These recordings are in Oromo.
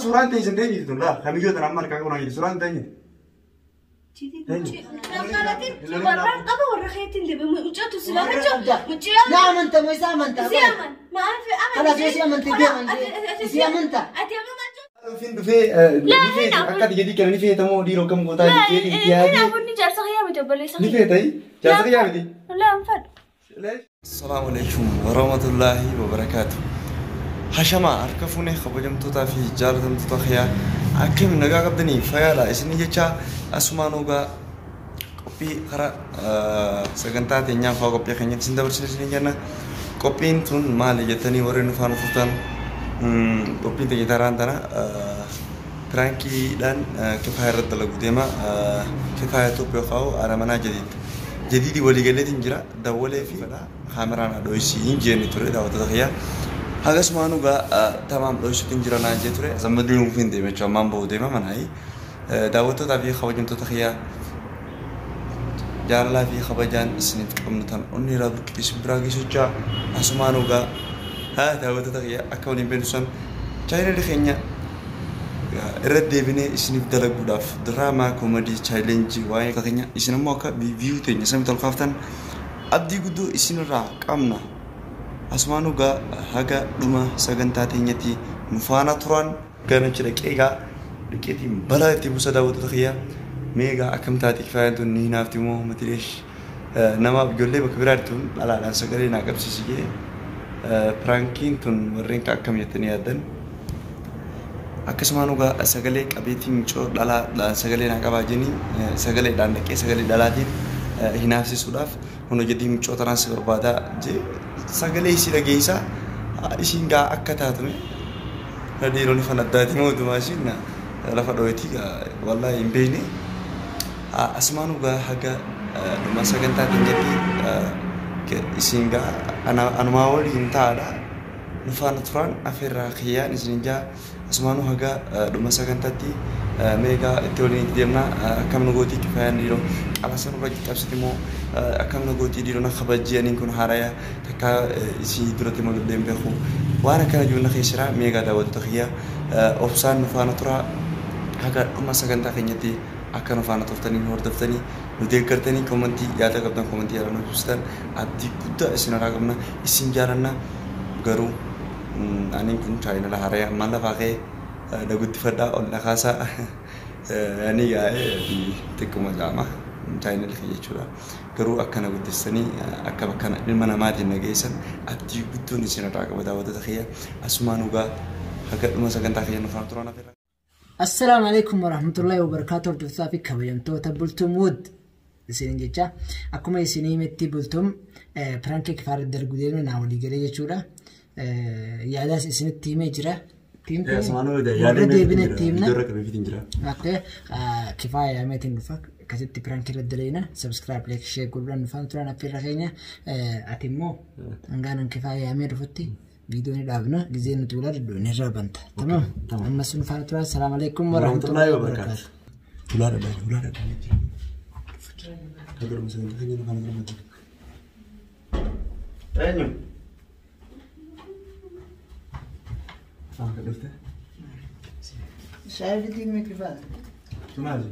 Suuraan ta'e isin ta'e tun laa kamiyyoo tan amma harkaa qabu naa jedhe suuraan ta'e. Warraan qaba warra keetiin deeme mucatu si gaafachuu mucaa. Na amanta moo isa amanta? Si aman maaf aman. Kalaas yoo si amante deeman si amanta. Ati amma maal Fin dhufee ni feete akka ati jedhii kana ni feetamoo dhiiroo kam gootaa jettee itti yaadee Kanaafuu jaarsa kiyyaa miti obboleessa ni feetayi jaarsa kiyyaa miti. Laa hin fadhu. Assalaamu alaikum warahmatullaahi wabarakaatu. Hashamaa harka fuunee kabajamtootaa fi jaalatamtoota kiyyaa akkam nagaa qabdanii fayyaadha isinii jecha asumaan ogaa qophii karaa sagantaa teenyaa fa'aa qophii keenyatti isin dabarsine isinii jenna. Qophiin tun maali jettanii warri nu faana turtan qophiin teenya taraan tana piraankiidhaan kifaaya irratti dalagu deema. Kifaaya Itoophiyaa kaa'u haadha manaa jadiid. Jadiidii waliigaleetiin jira dawwalee fi kaameraan dho'isii hin jenne ture daawwattoota kiyyaa. Akkasumaan egaa tamaam dho'isuutiin jira naan jee ture. Zammadii nuuf hin deeme jechuudha ammaan bahu deema manaayi. Daawwattootaa fi kabajamtoota kiyyaa jaalalaa fi kabajaan isiniif qabnu tan onni irraa buqqee isin biraa geessichaa asumaan egaa haa daawwattoota kiyyaa akka waliin beeknu san chaayinalii keenya irra deebinee isiniif dalaguudhaaf diraamaa koomadii chaayilenjii waa'ee keenya isin immoo akka viyuu teenya samitti ol kaaftan abdii guddoo isinirraa qabna. Asumaan egaa haga dhuma sagantaa teenyatti nu faana turan ganachi dhaqee egaa dhaqeetiin balaa itti buusa daawwattoota kiyyaa mee egaa akkam taate kifaayaan tun ni hinaafti moo matireesh namaaf ijoollee bakka biraa tun dhalaadhaan sagalee naa qabsiisi jee piraankiin tun warreen akkam jettanii yaaddan. Akkasumaan egaa sagalee qabeetiin micoo dhalaadhaan sagalee naa qabaa jenii sagaleedhaan dhaqee sagalee dhalaatiin hinaafsisuudhaaf kun hojjetii micoo tanaan si barbaadaa jee sagalee isii dhageessaa isiin gaa akka taatume dhiironni fan addaati mootummaa isiin lafa dhoweetii wallaahi hin beekne. Asumaan egaa haga dhuma sagantaa keenyatti isiin gaa anumaa waliin taa'aadha. Nu faana turan afeerraa kiyyaan isin jaa asumaanuu haga dhuma sagantaatti meegaa itti waliin itti deemna akkam nu gootii kifaayaan dhiiroo qalasa nurra qabsiti immoo akkam nu gootii dhiiroo na kabajjii aniin kun haaraya takka isii duratti maluudhaan beeku waan akkana jiru na keessira meegaa daawwattoota kiyya obsaan nu faana tura haga dhuma sagantaa keenyatti akka nu faana turtanii nu hordoftanii nu deeggartanii koomantii yaada qabdan koomantii yaada nu ibsitan abdii guddaa isin irraa qabna isin jaalanna garuu aniin kun chaayinala haaraya ammaan lafaa ka'ee na guddifadhaa ol na kaasaa ani gaa'ee xiqquma jaama chaayinala kiyya jechuudha. Garuu akka na guddistanii akka bakka ilma namaatiin na geessan abdii guddoon isin irraa qaba daawwattoota kiyya asumaan dhugaa haga dhuma sagantaa kiyya nu faana turan afeerra. Assalaamu alaikum warahmatullahi wabarakatuh. Hordoftoota fi kabajamtoota Bultum Wood isiniin jecha akkuma isinii himetti Bultum piraankii kifaara dalaguu deemne naa walii galee jechuudha. Yaadaas isinitti himee jira. Warra deebine itti himna. Iddoo qabeefiitiin jira. Akka kifaaya yaameetiin dhufa akkasitti piraankii irra daleena subscribe like share godhuudhaan dhufaan turan affeerra keenya ati immoo hangaanan kifaaya yaamee dhufutti viidiyoo ni dhaabna gizee nuti ulaa dudduun irraa banta. Tamam. Ammas nu faana turan. Salaamu alaikum warahmatullahi wabarakatuh. Ulaa dhadhaa ulaa dhadhaa jira. Haga dhuma sagantaa keenya nu faana turan. Eenyu? Akka dhufte? Shaayii fitii kifaaya. Maali?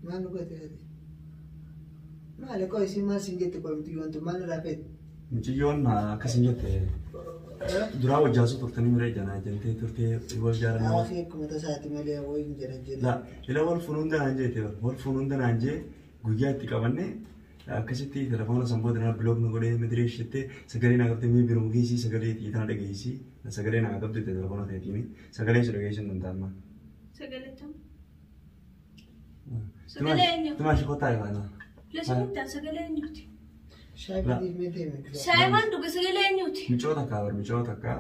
Maal nu goote ati? Maali koo isin maal siin jette qoomtu yoontu maal irraa feete? Mucayyoon akkasin jette duraa wajjaasuu turtanii mira ijaanaa jentee turtee wal jaalannaa. Hafi akkuma tasaati malee wayin jedhan jedhe. La ila wal funuun danaan jeete wal funuun danaan jee guyyaa itti qabanne akkasitti telefoona san booda na biloog na godhee madireesh jettee sagalee naa qabdee mii biroo geessii sagalee tana dhageessii sagalee naa qabdu jettee telefoona keetiin sagalee si dhageessuu hin danda'amma. Sagalee tam. Sagalee eenyu? Tumaa ishee kottaa ifaana. Lasimutti sagalee eenyuti? Shaayii fitii mee deeme kifaaya. Shaayii waan dhuge sagalee eenyuti? Micoo takka bar micoo takka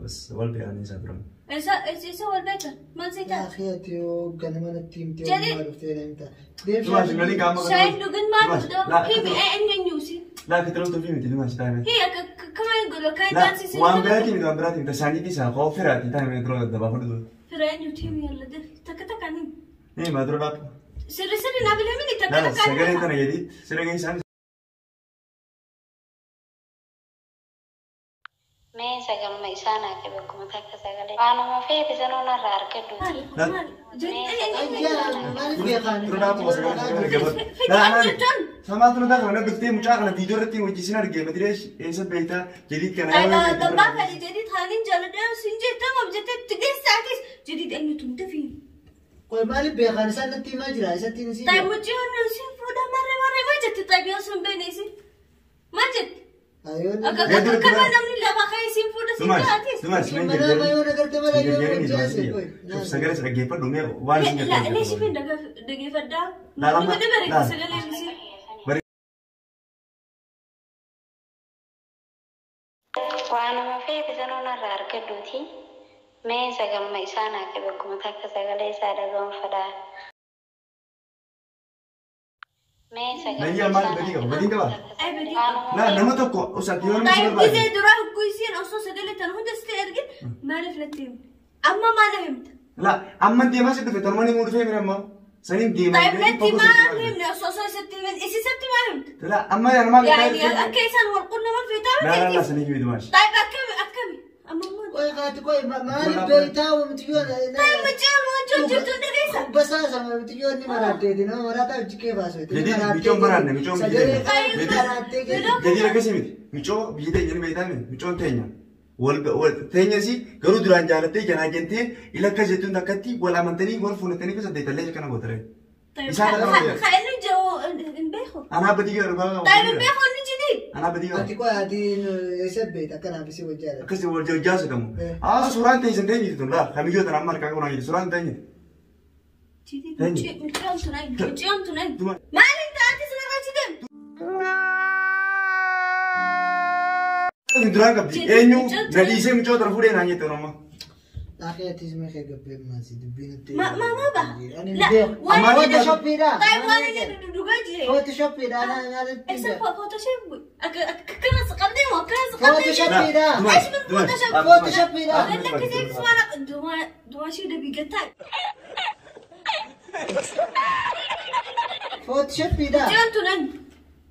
bas wal beekanii isaa turan. Isa wal beekan maal si Yaa taate? akhi yoo ganama natti himtee Jedhi. maal dhuftee na himta. Deem Dumash shaayii. lolii qaama Shaayiin dhugin maal Dumash, dhugdoo? laa- Himi eenyu eenyuusi? Laa kitaloota ofii miti Dumash taa'ime. Hii akka kama hin godhu akka hin Laa taasisee. waan biraatii miti waan biraatii miti isaaniitii isaa koo firaatii taa'ime dura dabbaa fudhatu. Fira eenyuti himi yalla def takka takka ni. Ni maa dura dhaabba. Sirri sirri naa bilamini takka Laa takka sagalee ni. tana gadiitti sirra geessaan Mee sagaluma isaa naa qabe akkuma takka sagalee. Waanuma feete sanuu narraa argadhu. Maal maal? Ayyaa maaliif beekaan? dura dhaabba sagalee sagalee gabbatu. Laa maali? Samaa tura taa kana dhuftee mucaa kana viidiyoo irratti wajjin argee matireesh eessa beektaa jadiid kana yoo Gabbaa fedhe jedhii taaniin jaaladhaa siin jettee maaf jettee itti geessaatis jedhii eenyutu hin dafiin. Qoy maaliif beekaan isaan natti himaa jira isatti hin Taa'e siin. mucii honnaan siin fuudha marree marree maal jette xabiyaa osoo hin beekne isin? Maal jette? Ayyoon. Akka akka namni lafa ka'ee siin fuudha siin Dumash jaatis. Dumash mee Mana yoo nagartee mala yoo hojjeese qoy. Sagalee isa dhaggeeffadhu mee waan isin Lee siifin dhageeffadhaa. Laa lama- Nama dabaree laa. sagalee isii. Waanuma feete sanuu narraa argadhuuti. Mee sagaluma isaa naa qabe akkuma takka sagalee isaa dhaga'uun fedhaa. Mee sagaluma Nayyaa maal isaa badii naa qaba? Badii qabe qaba? akkuma takka Ay, badii sagalee- Waanuma Laa feete nama tokko osoo yoo nama si Taa'e barbaade. gisee duraa hogguu isiin osoo sagalee tan hunda sitti ergin maaliif natti himte? Amma maal himta? Laa amma deemaa si dhufe tormanii muu dhufee mira ammoo saniin deemaa Taa'e natti maal himne osoo osoo isitti himin isitti maal himta? Laa amma yaa namaa Yaani akka isaan wal qunnaman feetaa Laa laa laa miti. sanii himi Dumash. Taa'e akkami akkami amma maal? Qoy kaati qoy maaliif beektaa mutiyyoon. Taa'e mucaa waan jirtu dhageessa. Basaasa mutiyyoon ni maraatteeti nama maraataa hojii kee baasu. Jadi micoon maraanne micoon biyya Sagalee teenya. kana maraattee Jadi jadi akkasii miti micoo biyya teenya ni beektaa miti micoon teenya. Wal teenya si garuu duraan jaalattee janaa jentee ila akkas jettuun takkatti wal amantanii wal fuunatanii fi saddeetallee kana gootaree. Isaan kana godhe. Khayli jiru hin beeku. Anaa badii gara dhugaa Taa'e hin beeku inni jidii. Anaa badii gara. Ati qoy ati eessa beekta akkanaaf si wajjaadha. Akkasii wal jajjaasitamu. Haa suuraan teessan teenyiti tun laa kamiyyoo tan amma harkaa qabnaa jirti suuraan teenyiti. Jidii Teenyiti. mucaan tun ay mucaan tun ay. Duma. Maaliin taate sanarraa jideen? Duraan qabdi eenyu na dhiisee mucoo tana fuudhee naan jette amma. Dhaaqee atis meeqa gabbee maasi dubbiin itti. Ma ma ma ba. Ani La beeku. waan Amma inni Photoshoppiidha. taa'e waan inni dhugaa jire. Photoshoppiidha. Isa Photoshop akka akkanas qabdee moo akkanas qabdee? Photoshoppiidha. Photoshoppiidha. Lakki mana duma duma shii dabii gattaa. Photoshoppiidha. Mucaan tun ay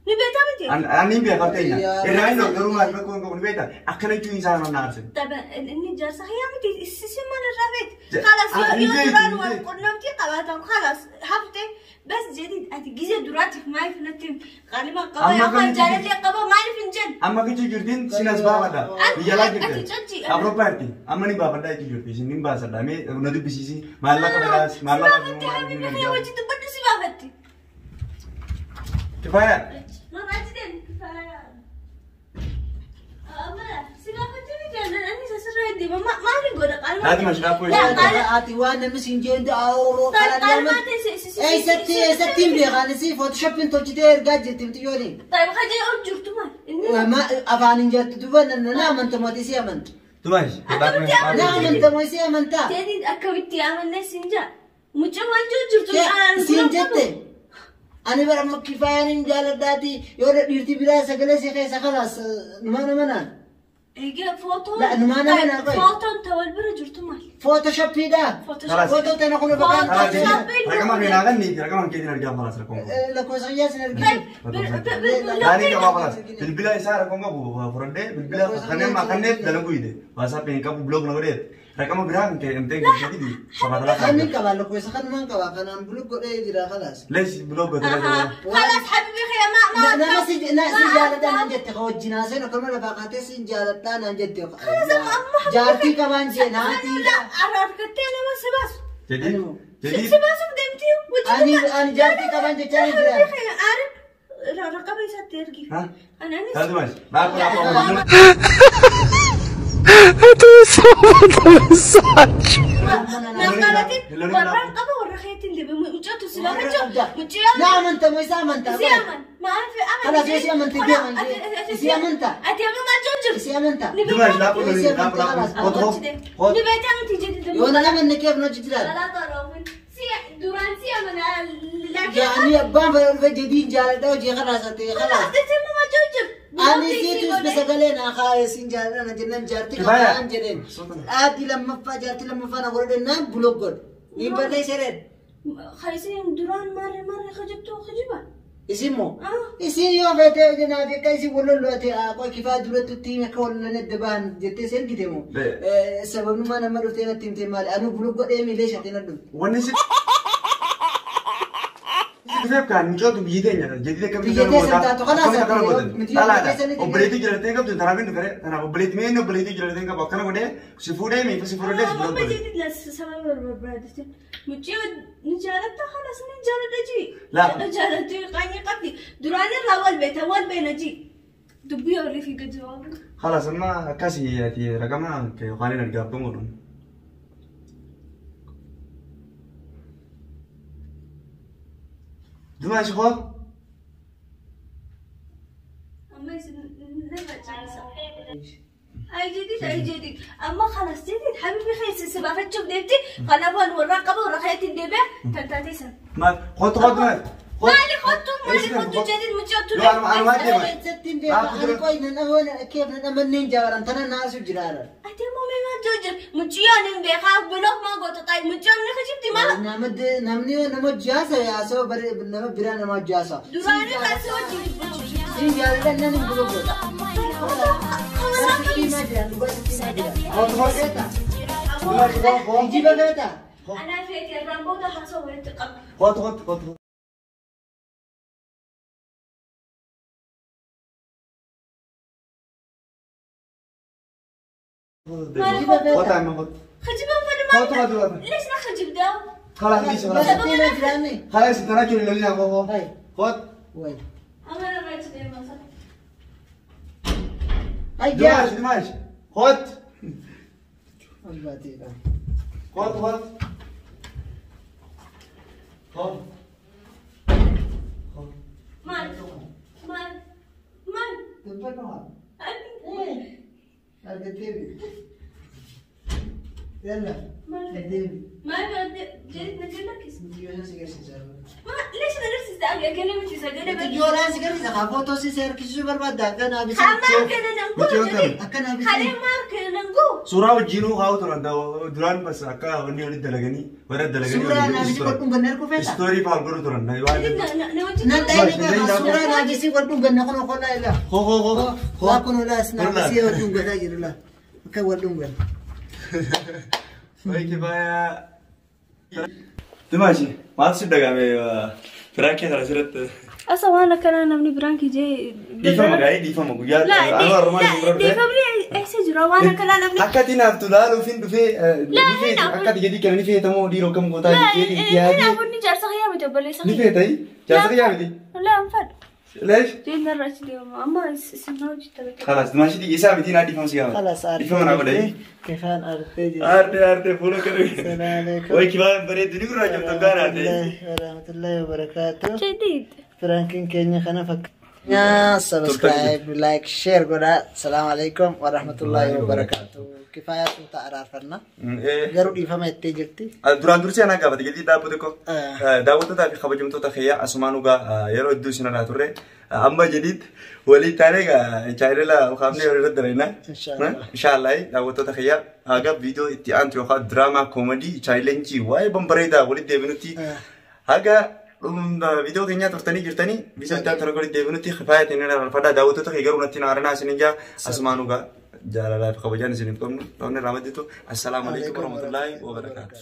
ni beektaa miti? Ani beekaa teenya. Irraa inni garuu maal bakka waan qabu ni beektaa akkana jechuun isaa nama naarse. طبعا اني جالسه هي متي السيسي مال الرافد ج- خلاص يو انتهيت، يو دران انتهيت. والقنوتي قباتهم خلاص هفتي بس جديد اتجيزي دراتي في ماي فنتي غالبا قبا أما يا كنت- جالت لي قبا ما فنجان Amma kichi jirtiin sinas baafadha. Biyya alaa Ati jirti. cachi. Awuroopaatti amma ni baafadha jechuun jirti. Isin ni baasadha. Mee na dubbisiisi. Maallaqa badhaas maallaqa. سبافتي حبيبي خي وجه تبدو سبافتي Kifaaya. ما راجدين كفايه أما سبافتي مجانا أني سأسرع يدي ما ما نقول قال Haati mashraafuu لا قال Ati waan namni siin jeen awuroo طيب قال ما kana تنسي Eessatti eessatti hin beekaan si Photoshoppiin tolchitee ergaa jirti mutiyyoon. طيب خليني أرجو تمام إني Afaan hin jettu duuba na amanta mootii si amanta. Dumash. Na amanta mootii si amanta. Jadid akkamitti amannee siin jaa mucaa waan jiru jirtu anaan Siin jette. Ani bara amma kifaayaan hin jaaladhaati yoo dhiirti biraa sagalee si keessa khalaas numaan amanaan. Egaa footoon La, numaan amanaa qoy. footoon ta wal bira jirtu maal? Photoshoppiidha. Khalaas. Footoo tana kun bakka Raqama keenyaa kan niiti raqama keetiin argaa falaas rakkoon qabu. lakkoofsa kiyyaa sin arginu. Gaanii qabaa falaas. Bilbila isaa rakkoon qabu fudhadhee bilbila kanneen kanneen dalaguu hidhe. Waasaappiin hin qabu biloog na godhee raqama biraa kan ka'e emtee gadi sabatalaa Kan hin qaba lakkoofsa kanumaan qaba kanaan buluk godhee jira khalaas. Lees biloog godhee jira. خلاص حبيبي خيا ما ما Nama si jaaladhaa naan jette ka wajjin haasa'in akkuma lafaa kaatee si jaaladhaa naan jette. Jaartii qabaan jeen haati. لا أنا أركبت أنا ما سباس Jadi jadi سباس بدمتي Ani jaartii qabaan jechaa ni jira. خيا عارف رقم يسات تركي ها أنا أنا Taatu maas. Baakuu rakkoo نقلتي والرقبة والرخيتين اللي بمجتو سلامتو مجيو Na amanta moo isa amantaa? سيامن ما أعرف أمن خلاص يا سيامن تبي أمن. سيامن تا. أتي أما ما jiru. Isii amantaa. Ni Dumash beektaa laapu miti. loli laapu laapu. Hot hot hot. Ni beektaa miti jedhi. Yoo na amanne keef nu jijjiiraan. Salaata roofin. Si duraan si amana laakiin. Yaani abbaan fayyaa dhufe jediin jaaladha hojii kalaas ati kalaas. Ati mama jiru. Ani siitu isme sagalee naa kaayee siin jaaladha na jennaan jaartii Kifaaya. qabaan jedheen. Adii lammaffaa jaartii lammaffaa na godhadhe naan buloo godhe. Ni balleessa jedheen. Khayisiin duraan maarree maarree khajibtu khajiba. Isin moo? Ah. Isin yoo feete naaf akka isin wal lolloate qoy kifaa duratti itti hime akka wal lolan adda bahan jettee si ergite moo? Be. Sababnummaa nama dhuftee natti himte maali? Anuu buloo godhee miilee shatee na dhufte. Wanni si dhufeef kaan mucootu biyyi teenya jedhee akkamitti Biyya teessan taatu kanaas akkamitti akkana gootan miti dhalaadha keessanitti obboleettii jiraatee qabdu tanaaf hin dhufere tanaaf obboleettii mee inni obboleettii jiraatee qabu akkana godhee si fuudhee miifa si fuudhee si Amma godhe. jedhi las sababa barbaadete. Mucii ni jaalatta khalas ni jaaladha ji. Laa. Jaalattu qaanyii qabdi. Duraan irraa wal beekta wal beena ji. Dubbii horii fi gadi waan. Khalas amma akkasii ati raqama yookaan hin argaa abbaan godhu. Dumaash koo Amma isin nama caasa. Ay jadid ay jadid amma khalas jadid habibi khaysi sibafachuuf deemti kanaafan warra qaba warra khayatiin deebi'a tan taatee san. Maal kootu kootu maal. Maali kottu maali kottu jadid mucii ottu Yoo anuma anuma deema. Sittiin beekaa ani qoy nan amoon keef nan amanneen jaalan tana naasu jiraara. Ati immoo mee maal jiru jira mucii hin beekaa bilook maa goota xaayi mucii ni khajibti maal. Namni nama jaasa yaasoo nama biraa nama jaasa. Duraanii kaasii wajjin. Siin jaaladha nan hin buloo godha. Kootu kootu. Dumaash koo koo. Kijiba feeta. Anaa feeti irraan booda haasoo walitti qabdu. Kootu kootu kootu. Kijiba Kootu feeta. amma kootu. Khajiba fadhi Kootu maal. kootu kootu. Lees na khajibdaa. خلاص ليش خلاص Sittiin jiraanne. خلاص تراكم اللي لنا هو Hai. خد Way. Amma irraa achi deemaa. Ayyaa. دماش دماش خد Albaatiidha. خد خد خد خد Maal maal maal. Dubbadhu haa. Argattee Yalla. Maal Adeemi. maal jedhi na jallakis. Biyyoota si garsiisa. Ma lees na garsiista akka sagalee Miti jooraan si garsiisa. Haa footoo si harkisuu barbaadda akka naaf Haa maal kana nan guu jedhi. Akka naaf Kalee maal kana nan guu. Suuraa wajjinuu haa turan duraan bas akka wanni walitti dalaganii warra dalaganii Suuraa naaf si godhuun ganna ergu feeta. Istoorii fa'aa godhu turan waan Na wajjin. Nan ta'e suuraa naaf si godhuun ganna kun okolaa ila. Ho ho ho ho. Waa kun olaa naaf si godhuun ganna jiru la. Akka godhuun ganna. Way kifaaya. Dimaashi maaltu si dhagahame firaankii kana asirratti? Asa waan akkanaa namni biraan kijee. Dhiifama gaa'ee dhiifama guyyaa anuu har'umaan isin bira dhufee. Dhiifamni eessa jira waan akkanaa namni. Akka ati naaf tulaaluuf hin dhufee ni feete akka ati gadi kana ni feetamoo dhiiroo kam gootaa jettee itti yaadee Naafonni jaarsa kiyyaa miti obboleessa ni feetayi jaarsa kiyyaa miti. Laa hin fadhu. Leesh. Jeen irra achi deema amma isin hojii taphata. خلاص ماشي دي isaa miti naa dhiifama si gaafata. خلاص Dhiifama naa godhee. Kifaan artee jira. Arte arte fuula kana. Salaamu alaikum. Way kifaan bareedu ni gurraacha gaaraate. Warahmatullahi wabarakatuh. Jadiid. Prankiin keenya kana fakkaata. Subscribe, like, share godhaa. Salaamu alaikum warahmatullahi wabarakatuh. Kifaayaa tuuta araarfanna. Garuu dhiifama jettee jirti. Duraan dursee anaa gaafate jedhii dhaabbatu tokko daawwattootaa fi kabajamtoota kiyyaa asumaan dhugaa yeroo hedduu isin irraa turre amma jedhiitti walii taanee chaayinala kaafnee irra dalagnaa. Inshaallah. Inshaallah daawwattoota kiyyaa haga viidiyoo itti aantu yookaan diraamaa koomadii chaayilenjii waa'ee babbareedaa walitti deebinutti haga viidiyoo keenyaa turtanii jirtanii viidiyoo itti aantu walitti deebinutti kifaayaa inni irraa daawwattoota kiyya garuu natti naaranaa isin ijaa asumaan dhugaa jaalalaa fi kabajaan isiniif qabnu dhawni irraa madditu assalaamu alaikum warahmatullaahi wabarakaatu.